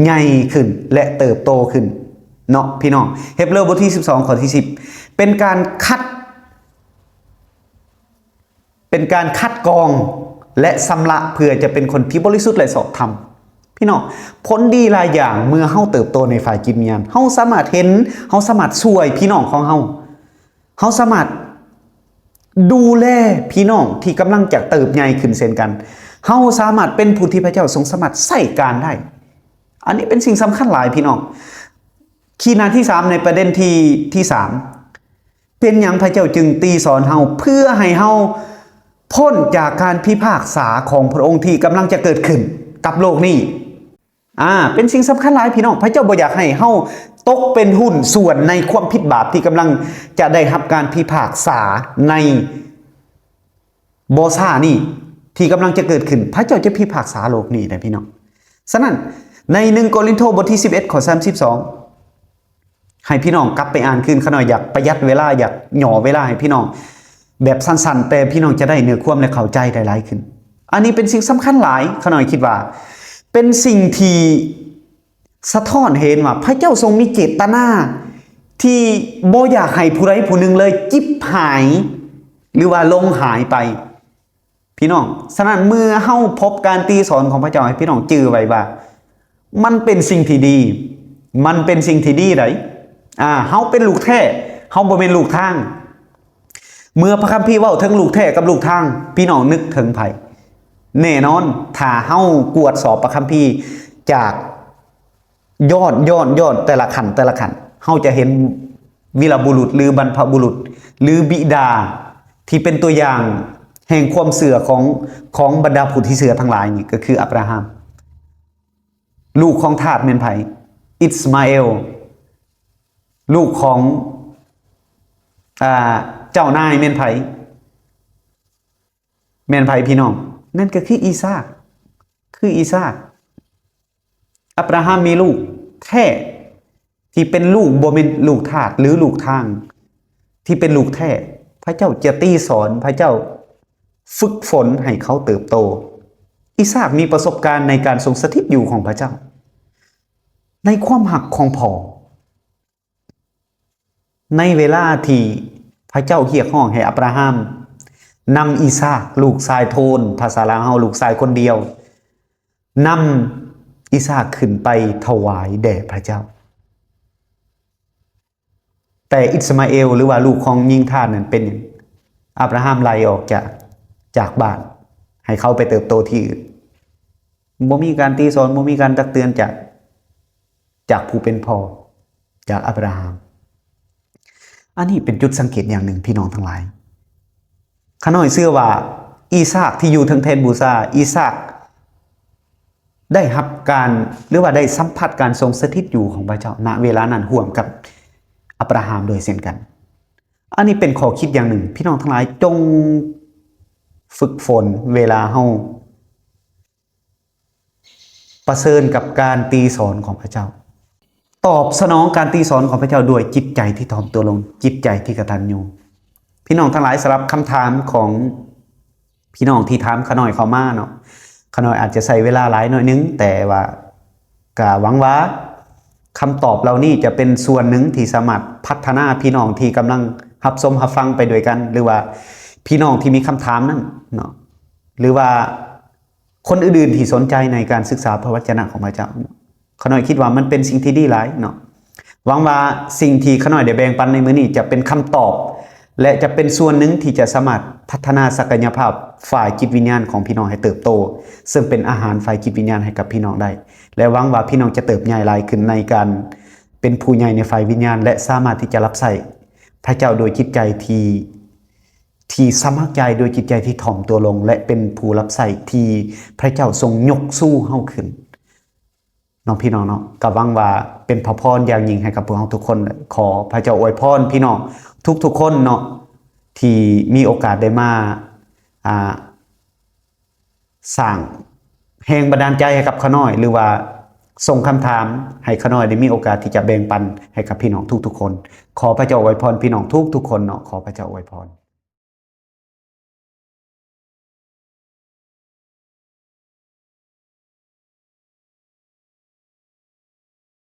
ໃຫຍ່ຂຶ້ນ ແລະ ເຕີບໂຕຂຶ້ນເນາະ ພີ່ນ້ອງ. ເຮັບເຣີບົດທີສິບສອງ ຂໍ້ທີສິບ ເປັນການຄັດ ເປັນການຄັດກອງ ແລະ ຊຳລະເພື່ອຈະເປັນຄົນທີ່ບໍລິສຸດ ແລະ ຊອບທຳ. ພີ່ນ້ອງ, ຜົນດີຫຼາຍຢ່າງເມື່ອເຮົາເຕີບໂຕໃນຝ່າຍຈິດວິນຍານ, ເຮົາສາມາດເຫັນ, ເຮົາສາມາດຊ່ວຍພີ່ນ້ອງຂອງເຮົາ, ເຮົາສາມາດດູແລພີ່ນ້ອງທີ່ກຳລັງຈະເຕີບໃຫຍ່ຂຶ້ນເຊັ່ນກັນ. ເຮົາສາມາດເປັນຜູ້ທີ່ພະເຈົ້າຊົງສາມາດໃຊ້ການໄດ້. ອັນນີ້ເປັນສິ່ງສຳຄັນຫຼາຍ ພີ່ນ້ອງ. ຂີດໜ້າທີສາມ ໃນປະເດັນທີ, ທີສາມ ເປັນຫຍັງພະເຈົ້າຈຶ່ງຕີສອນເຮົາ? ເພື່ອໃຫ້ເຮົາພົ້ນຈາກການພິພາກສາຂອງພະອົງທີ່ກຳລັງຈະເກີດຂຶ້ນກັບໂລກນີ້. ອາ, ເປັນສິ່ງສຳຄັນຫຼາຍ ພີ່ນ້ອງ. ພະເຈົ້າບໍ່ຢາກໃຫ້ເຮົາຕົກເປັນຫຸ້ນສ່ວນໃນຄວາມຜິດບາບທີ່ກຳລັງຈະໄດ້ຮັບການພິພາກສາໃນບໍ່ຊ້ານີ້ ທີ່ກຳລັງຈະເກີດຂຶ້ນ. ພະເຈົ້າຈະພິພາກສາໂລກນີ້ໄດ໋ ພີ່ນ້ອງ. ສະນັ້ນ ໃນໜຶ່ງໂກລິນໂທ ບົດທີສິບເອັດ ຂໍ້ສາມສິບສອງ ໃຫ້ພີ່ນ້ອງກັບໄປອ່ານຄືນ. ຂ້ານ້ອຍຢາກປະຢັດເວລາ, ຢາກຫຍໍ້ເວລາໃຫ້ພີ່ນ້ອງແບບສັ້ນໆ, ແຕ່ພີ່ນ້ອງຈະໄດ້ເນື້ອຄວາມ ແລະ ເຂົ້າໃຈໄດ້ຫຼາຍຂຶ້ນ. ອັນນີ້ເປັນສິ່ງສຳຄັນຫຼາຍ, ຂ້ານ້ອຍຄິດວ່າເປັນສິ່ງທີ່ສະທ້ອນໃຫ້ເຫັນວ່າພະເຈົ້າຊົງມີເຈດຕະນາທີ່ບໍ່ຢາກໃຫ້ຜູ້ໃດຜູ້ໜຶ່ງເລີຍຈິບຫາຍ ຫຼືວ່າຫຼົງຫາຍໄປ. ພີ່ນ້ອງ, ສະນັ້ນເມື່ອເຮົາພົບການຕີສອນຂອງພະເຈົ້າ, ໃຫ້ພີ່ນ້ອງຈື່ໄວ້ວ່າມັນເປັນສິ່ງທີ່ດີ, ມັນເປັນສິ່ງທີ່ດີໃດ໋. ອາ, ເຮົາເປັນລູກແທ້, ເຮົາບໍ່ແມ່ນລູກທາງ. ເມື່ອພະຄຳພີເວົ້າເຖິງລູກແທ້ກັບລູກທາງ, ພີ່ນ້ອງນຶກເຖິງໃຜ? ແນ່ນອນ, ຖ້າເຮົາກວດສອບພະຄຳພີຈາກ ຍ້ອນ, ຍ້ອນ, ຍ້ອນແຕ່ລະຂັ້ນ, ແຕ່ລະຂັ້ນ, ເຮົາຈະເຫັນວີລະບຸລຸດ ຫຼື ບັນພະບຸລຸດ ຫຼື ບິດາ ທີ່ເປັນຕົວຢ່າງແຫ່ງຄວາມເຊື່ອຂອງ, ຂອງບັນດາຜູ້ທີ່ເຊື່ອທັງຫຼາຍນີ້ ກໍຄືອາບຣາຮາມ. ລູກຂອງທາດແມ່ນໃຜ? ອິດສະມາເອລ. ລູກຂອງ, ອາ, ເຈົ້ານາຍແມ່ນໃຜ? ແມ່ນໃຜ ພີ່ນ້ອງ? ນັ້ນກໍຄືອີສາກ, ຄືອີສາກ. ອາບຣາຮາມມີລູກແທ້ ທີ່ເປັນລູກ, ບໍ່ແມ່ນລູກທາດ ຫຼື ລູກທາງ, ທີ່ເປັນລູກແທ້. ພະເຈົ້າຈະຕີສອນ, ພະເຈົ້າຝຶກຝົນໃຫ້ເຂົາເຕີບໂຕ. ອີສາກມີປະສົບການໃນການຊົງສະຖິດຢູ່ຂອງພະເຈົ້າ. ໃນຄວາມຮັກຂອງພໍ່ ໃນເວລາທີ່ພະເຈົ້າຮຽກຮ້ອງໃຫ້ອາບຣາຮາມນຳອີສາກ ລູກຊາຍໂທນ ພາສາລາວເຮົາ ລູກຊາຍຄົນດຽວ ນຳອີສາກຂຶ້ນໄປຖວາຍແດ່ພະເຈົ້າ. ແຕ່ອິດສະມາເອລ ຫຼືວ່າລູກຂອງຍິງທາດນັ້ນເປັນຫຍັງ? ອາບຣາຮາມໄລ່ອອກຈາກ ຈາກບ້ານ ໃຫ້ເຂົາໄປເຕີບໂຕທີ່ອື່ນ. ບໍ່ມີການຕີສອນ ບໍ່ມີການຕັກເຕືອນຈາກ ຈາກຜູ້ເປັນພໍ່ ຈາກອາບຣາຮາມ. ອັນນີ້ເປັນຈຸດສັງເກດຢ່າງໜຶ່ງ ພີ່ນ້ອງທັງຫຼາຍ. ຂ້ານ້ອຍເຊື່ອວ່າ ອີສາກທີ່ຢູ່ເທິງແທ່ນບູຊາ ອີສາກໄດ້ຮັບການ ຫຼືວ່າໄດ້ສຳຜັດການຊົງສະຖິດຢູ່ຂອງພະເຈົ້າ ນະເວລານັ້ນ ຮ່ວມກັບອາບຣາຮາມດ້ວຍເຊັ່ນກັນ. ອັນນີ້ເປັນຂໍ້ຄິດຢ່າງໜຶ່ງ ພີ່ນ້ອງທັງຫຼາຍ ຈົ່ງຝຶກຝົນເວລາເຮົາ ປະເຊີນກັບການຕີສອນຂອງພະເຈົ້າ. ຕອບສະໜອງການຕີສອນຂອງພະເຈົ້າດ້ວຍຈິດໃຈທີ່ຖ່ອມຕົວລົງ, ຈິດໃຈທີ່ກະຕັນຍູ. ພີ່ນ້ອງທັງຫຼາຍ, ສຳລັບຄຳຖາມຂອງພີ່ນ້ອງທີ່ຖາມຂ້ານ້ອຍເຂົ້າມາເນາະ, ຂ້ານ້ອຍອາດຈະໃຊ້ເວລາຫຼາຍໜ້ອຍໜຶ່ງ, ແຕ່ວ່າກະຫວັງວ່າຄຳຕອບເຫຼົ່ານີ້ຈະເປັນສ່ວນໜຶ່ງທີ່ສາມາດພັດທະນາພີ່ນ້ອງທີ່ກຳລັງຮັບຊົມຮັບຟັງໄປດ້ວຍກັນ, ຫຼືວ່າພີ່ນ້ອງທີ່ມີຄຳຖາມນັ້ນເນາະ, ຫຼືວ່າ ຄົນອື່ນໆທີ່ສົນໃຈໃນການສຶກສາພະວັດຈະນະຂອງພະເຈົ້າ. ຂ້ານ້ອຍຄິດວ່າມັນເປັນສິ່ງທີ່ດີຫຼາຍເນາະ. ຫວັງວ່າສິ່ງທີ່ຂ້ານ້ອຍໄດ້ແບ່ງປັນໃນມື້ນີ້ຈະເປັນຄຳຕອບ ແລະ ຈະເປັນສ່ວນໜຶ່ງທີ່ຈະສາມາດພັດທະນາສັກກະຍະພາບຝ່າຍຈິດວິນຍານຂອງພີ່ນ້ອງໃຫ້ເຕີບໂຕ, ເຊິ່ງເປັນອາຫານຝ່າຍຈິດວິນຍານໃຫ້ກັບພີ່ນ້ອງໄດ້. ແລະ ຫວັງວ່າພີ່ນ້ອງຈະເຕີບໃຫຍ່ຫຼາຍຂຶ້ນໃນການເປັນຜູ້ໃຫຍ່ໃນຝ່າຍວິນຍານ ແລະ ສາມາດທີ່ຈະຮັບໃຊ້ພະເຈົ້າໂດຍຈິດໃຈທີ່ ທີ່ສະໝັກໃຈ ໂດຍຈິດໃຈທີ່ຖ່ອມຕົວລົງ ແລະ ເປັນຜູ້ຮັບໃຊ້ທີ່ພະເຈົ້າຊົງຍົກຊູເຮົາຂຶ້ນເນາະ ພີ່ນ້ອງເນາະ. ກະຫວັງວ່າເປັນພະພອນຢ່າງຍິ່ງໃຫ້ກັບພວກເຮົາທຸກຄົນ. ຂໍພະເຈົ້າອວຍພອນພີ່ນ້ອງທຸກໆຄົນເນາະ ທີ່ມີໂອກາດໄດ້ມາ ອ່າ ສ້າງແຮງບັນດານໃຈໃຫ້ກັບຂ້ານ້ອຍ ຫຼືວ່າສົ່ງຄຳຖາມໃຫ້ຂ້ານ້ອຍໄດ້ມີໂອກາດທີ່ຈະແບ່ງປັນໃຫ້ກັບພີ່ນ້ອງທຸກໆຄົນ. ຂໍພະເຈົ້າອວຍພອນພີ່ນ້ອງທຸກໆຄົນເນາະ. ຂໍພະເຈົ້າອວຍພອນ.